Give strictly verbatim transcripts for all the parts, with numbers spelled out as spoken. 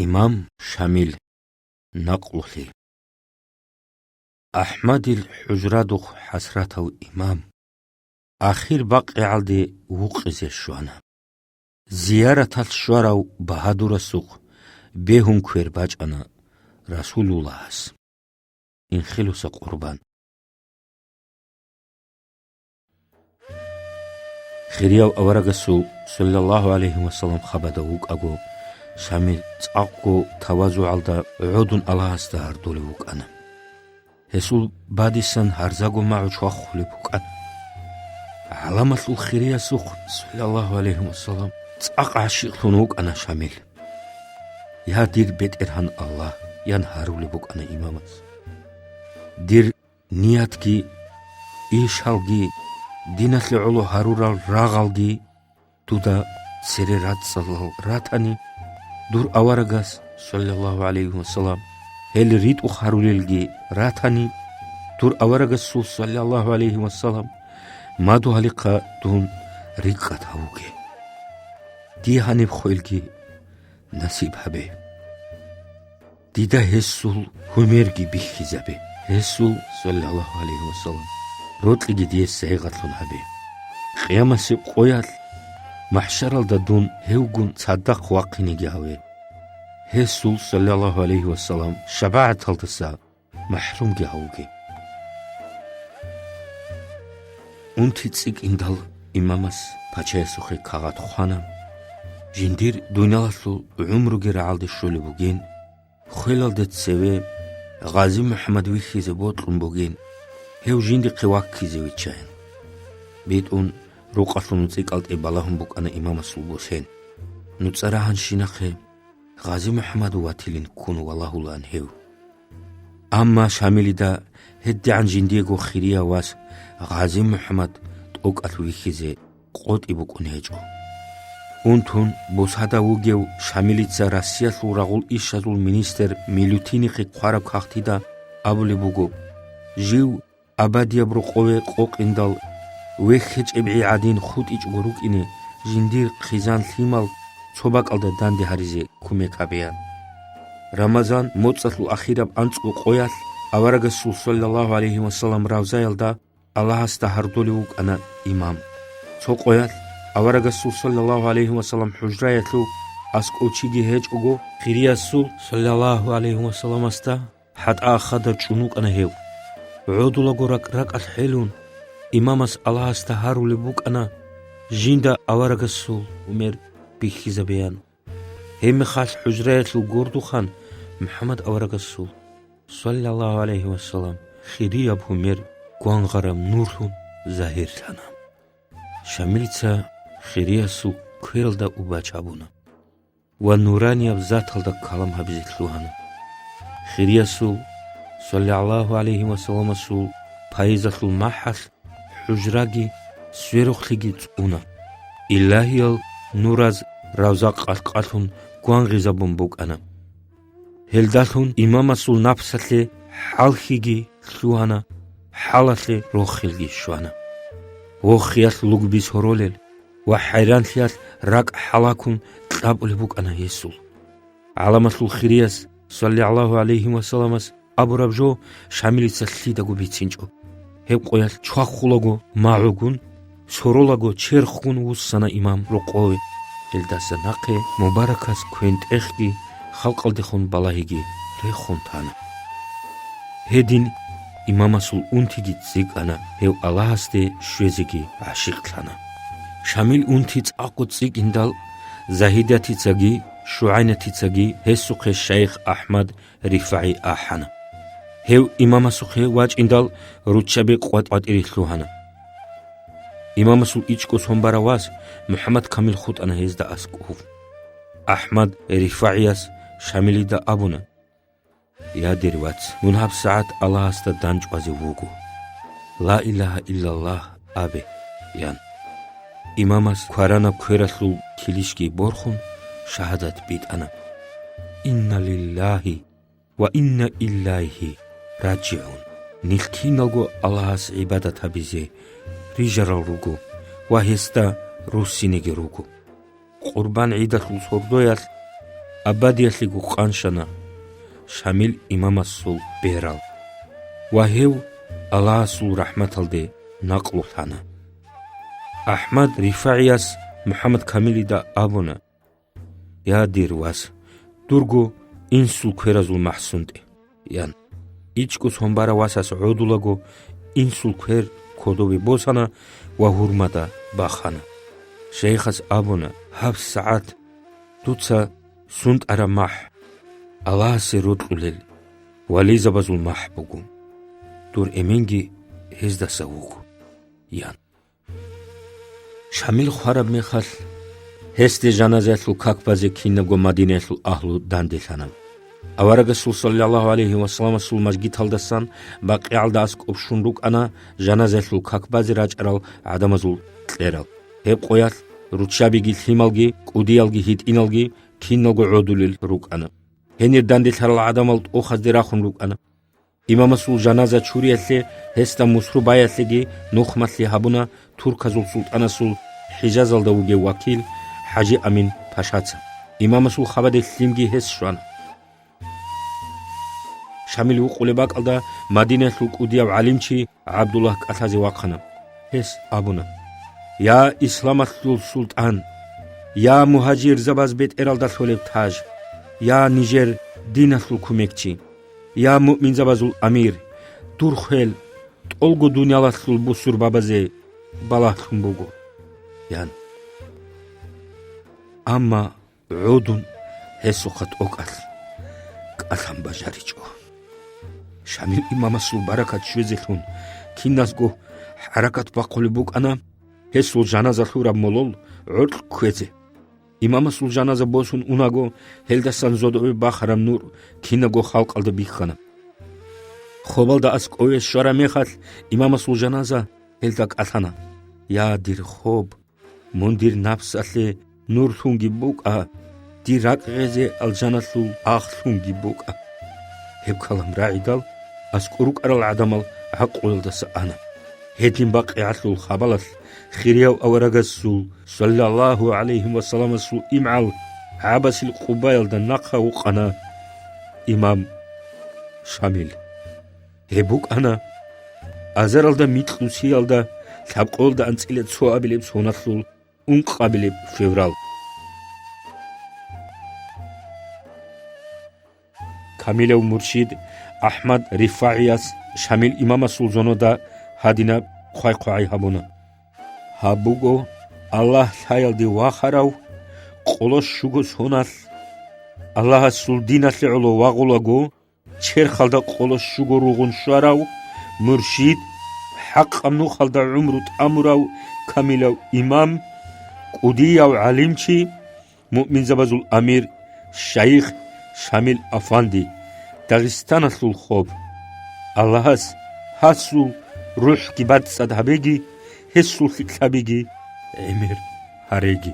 Имам Шамил. Накълулъи. АхӀмадил хӀужрадухъ хӀасратав имам ахир бакъигӀалде вукъизе щвана. Зияраталъ щварав багьадурасухъ бегьун квер бачӀана Расулуллагьас. Инхилуса къурбан. Хирияв аварагасул, саллаллагьу гӀалайгьи вассалам, хабада вукӀаго, Шамил цӀакъго тавазугӀалда гӀодун Аллагьасда гьардулев вукӀана. Гьесул бадисан гьарзаго магӀу чвахулеб букӀана. ГӀаламалъул хириясухъ, саллаллагьу гӀалайгьи вассалам, цӀакъ гӀащикълъун вукӀана Шамил. «Я дир БетӀергьан Аллагь», – ян гьарулеб букӀана имамас. «Дир ниятги, ишалги, диналъе гӀоло гьарурал рагъалги дуда цере рацӀцӀалал ратани, дур аварагас, саллаллагьу гӀалайгьи вассалам, гьел ритӀухъ гьарулелги ратани, дур аварагасул, саллаллагьу гӀалайгьи вассалам, мадугьалихъа дун рикӀкӀад гьавуге. Дие гьаниб хвелги насиб гьабе. Дида гьесул гьумерги бихьизабе. Гьесул, саллаллагьу гӀалайгьи вассалам, рокьиги дие сайгъатлъун гьабе. Къиямасеб къоялъ, махӀшаралда дун гьевгун цадахъ вахъинеги гьаве. Гьесул, саллаллагьу гӀалайгьи вассалам, шабагӀаталдаса махӀрумги гьавуге». Унти цӀикӀкӀиндал имамас пачаясухъе кагъат хъвана, жиндир дуниялалъул гӀумруги рагӀалде щолеб бугин, хвелалде цеве Гъази МухӀаммад вихьизе бокьун бугин, гьев жиндихъе ваккизе виччайин. БитӀун рукъалъул нуцӀи кӀалтӀи балагьун букӀана имамасул босен. НуцӀа рагьанщинахъе Гъази МухӀаммад ватилин ккун валагьулаан гьев. Амма Шамилида гьедигӀан жиндиего хирияв вас Гъази МухӀаммад тӀокӀалъ вихьизе къотӀи букӀун гьечӀо. Унтун бусада вугев Шамилица Россиялъул рагъул ишазул министр Милютинихъе хъвараб кагътида абулеб буго: «Жив абадияб рокъове къокъиндал, вехьечӀебгӀи гӀадин хутӀичӀого рукӀине, жиндир хъизан-лъимал цо бакӀалда данде гьаризе кумек гьабеян». Рамазан моцӀалъул ахираб анцӀго къоялъ аварагасул, саллаллагьу гӀалайгьи вассалам, равзаялда Аллагьасда гьардулев вукӀана имам. Цо къоялъ аварагасул, саллаллагьу гӀалайгьи вассалам, хӀужраялъув аскӀов чиги гьечӀого, хириясул, саллаллагьу гӀалайгьи вассаламасда, хӀатӀа ахадар чӀун вукӀана гьев. ГӀодулаго ракӀ-ракӀалъ хӀелун, имамас Аллагьасда гьарулеб букӀана жинда аварагасул гьумер бихьизабеян. Гьебмехалъ хӀужраялъул гордухъан МухӀаммад аварагасул, саллаллагьу гӀалайгьи вассалам, хирияб гьумер гвангъараб нурлъун загьирлъана. Шамилица хириясул квералда убач гьабуна ва нуранияб заталда калам гьабизе лъугьана. Хириясул, саллаллагьу гӀалайгьи вассаламасул пайизалъул махӀалъ хӀужраги сверухълъиги цӀуна. Илагьиял нураз равза къалъ-къалъун гвангъизабун букӀана. Гьелдалъун имамасул напсалъе хӀалхьиги лъугьана, хӀалалъе рохелги щвана. Вохиялъ лугби соролел ва хӀайранлъиялъ ракӀ хӀалакун кьабулеб букӀана гьесул. ГӀаламалъул хирияс, саллаллагьу гӀалайгьи вассаламас, абураб жо Шамилица лъидаго бицинчӀо. Гьеб къоялъ чвахулаго магӀугун, соролаго черхгун вуссана имам рокъове. Гьелдаса нахъе мубаракас квен-тӀехги халкъалдехун балагьиги рехун тана. Гьедин имамасул унтиги цӀикӀкӀана, гьев Аллагьасде щвезеги гӀащикълъана. Шамил унти цӀакъго цӀикӀкӀиндал, Загьидатицаги ШугӀайнатицаги гьесухъе шайх АхӀмад РифагӀи ахӀана. Гьев имамасухъе вачӀиндал, руччаби къватӀ-къватӀире лъугьана. Имамасул ичӀго сон барав вас МухӀаммад Камил хутӀана гьезда аскӀов. АхӀмад РифагӀияс Шамилида абуна: «Я, дир вац, мун гьабсагӀат Аллагьасда дандчӀвазе вуго. Ла илагьа иллаллагь абе», – ян. Имамас кваранаб квералъул килищги борхун, шагьадат битӀана: «Инна лиллагьи ва инна илайгьи ражигӀун». Нилъ киналго Аллагьас гӀибадат гьабизе рижарал руго ва гьесда руссинеги руго. Къурбан гӀидалъул сордоялъ абадиялъего къанщана Шамил имамасул берал ва гьев Аллагьасул рахӀматалде накълулъана. АхӀмад РифагӀияс МухӀаммад Камилида абуна: «Я, дир вас, дурго инсул кверазул махӀ сунтӀе», – ян. ИчӀго сон барав васас гӀодулаго инсул квер кодобе босана ва гьурмада бахана. Шайихас абуна: «ГьабсагӀат дуца сунтӀараб махӀ Аллагьасе рокьулел вализабазул махӀ буго. Дур эменги гьездаса вуго», – ян. Шамил хвараб мехалъ, гьесде жаназаялъул как базе кинабго Мадинаялъул агьлу данделъана. Аварагасул саллаллагьу гӀалайгьи вассаламасул мажгиталдасан БакъигӀалда аскӀоб щун рукӀана жаназаялъул как базе рачӀарал гӀадамазул кьерал. Гьеб къоялъ руччабиги лъималги, кӀудиялги гьитӀиналги киналго гӀодулел рукӀана. Гьенир данделъарал гӀадамал тӀохазде рахун рукӀана. Имамасул жаназа чуриялъе гьесда мусру баялъеги нухмалъи гьабуна турказул султӀанасул ХӀижазалда вугев вакил ХӀажи Амин пашаца. Имамасул хабаде лъимги гьес щвана. Шамил вукъулеб бакӀалда Мадинаялъул кӀудияв гӀалимчи ГӀабдуллагь кӀалъазе вахъана. Гьес абуна: «Я исламалъул султӀан! Я мугьажирзабаз бетӀералда лъолеб таж! Я нижер диналъул кумекчи! Я муъминзабазул амир! Дур хвел, тӀолго дуниялалъул бусурбабазе балагьлъун буго», – ян. Амма гӀодун гьесухъа тӀокӀалъ кӀалъан бажаричӀо. Шамил имамасул баракат щвезелъун киназго хӀаракат бахъулеб букӀана гьесул жаназа лъураб молол гӀоркь кквезе. Имамасул жаназа босун унаго, гьелдасан зодобе бахараб нур кинабго халкъалда бихьана. Хобалда аскӀове щвараб мехалъ, имамасул жаназа гьелда кӀалъана. Я, дир хоб, мун дир напсалъе нурлъунги букӀа, дир ракӀ гъезе алжаналъул агълъунги букӀа. Гьеб калам рагӀидал, аскӀор рукӀарал гӀадамал гӀакълуялдаса ана. Гьедин БакъигӀалъул хабалалъ хирияв аварагасул, саллаллагьу гӀалайгьи вассаламасул имгӀал, ГӀабасил къуббаялда нахъа вукъана имам Шамил. Гьеб букӀана азаралда микьусиялда лъабкъоялда анцӀила цоабилеб соналъул ункъабилеб феврал. Камилав муршид АхӀмад РифагӀияс Шамил имамасул зонода гьадинаб хъвай-хъвагӀай гьабуна: «Гьаб буго Аллагь лъаялде вахарав, къоло щуго соналъ Аллагьасул диналъе гӀоло вагъулаго, черхалда къоло щуго ругъун щварав муршид, хӀакъаб нухалда гӀумру тӀамурав камилав имам, кӀудияв гӀалимчи, муъминзабазул амир, шайих Шамил афанди, Дагъистаналъул хоб. Аллагьас гьасул рухӀги бацӀцӀад гьабеги, гьесул лъикӀлъабиги гӀемер гьареги».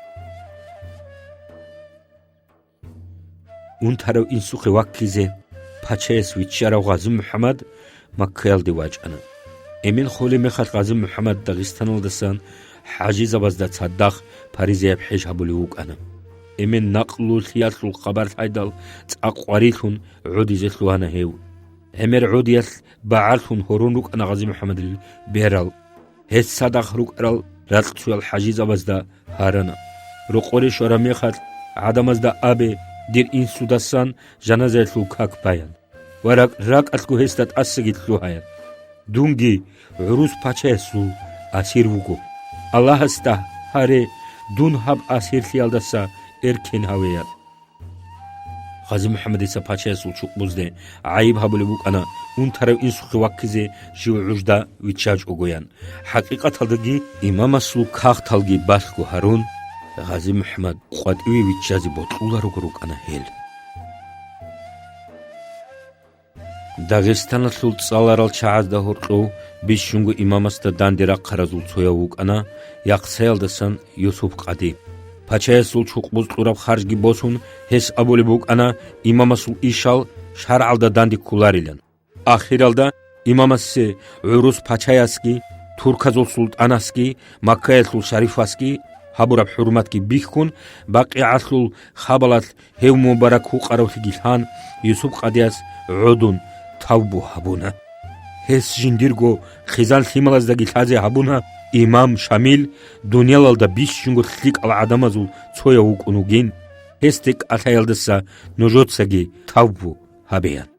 Унтарав инсухъе ваккизе пачаяс виччарав ГъазимухӀаммад Маккаялде вачӀана. Эмен холеб мехалъ ГъазимухӀаммад Дагъистаналдасан хӀажизабазда цадахъ паризаяб хӀеж гьабулев вукӀана. Эмен накълулъиялъул хабар лъайдал, цӀакъ къварилъун гӀодизе лъугьана гьев. ГӀемер гӀодиялъ багӀарлъун гьорун рукӀана ГъазимухӀаммадил берал. Гьес цадахъ рукӀарал ракьцоял хӀажизабазда гьарана: «Рокъоре щвараб мехалъ, гӀадамазда абе, дир инсудасан жаназаялъул как баян ва ракӀ-ракӀалъго гьесда тӀасаги лъугьаян. Дунги гӀурус пачаясул асир вуго. Аллагьасда гьаре, дун гьаб асирлъиялдаса эркен гьавеян». ГъазимухӀаммадица пачаясул чукъбузде гӀайиб гьабулеб букӀана унтарав инсухъе ваккизе жив гӀужда виччачӀогоян. ХӀакъикъаталдаги, имамасул кагъталги балъго гьарун, ГъазимухӀаммад къватӀиве виччазе бокьуларого рукӀана гьел. Дагъистаналъул цӀаларал чагӀазда гьоркьов бищунго имамасда данде рахъаразул цояв вукӀана Яхцаялдасан Юсуп-къади. Пачаясул чукъбуз кьураб харжги босун, гьес абулеб букӀана имамасул ишал шаргӀалда данде кколарилан. Ахиралда имамасе гӀурус пачаясги, турказул султӀанасги, Маккаялъул шарифасги гьабураб хӀурматги бихьун, БакъигӀалъул хабалалъ гьев мубарак гьукъаравлъиги лъан, Юсуп-къадияс гӀодун тавбу гьабуна. Гьес жиндирго хъизан-лъималаздаги лъазе гьабуна, имам Шамил дуниялалда бищунго лъикӀал гӀадамазул цояв вукӀун вугин, гьесде кӀалъаялдаса нужецаги тавбу гьабеян.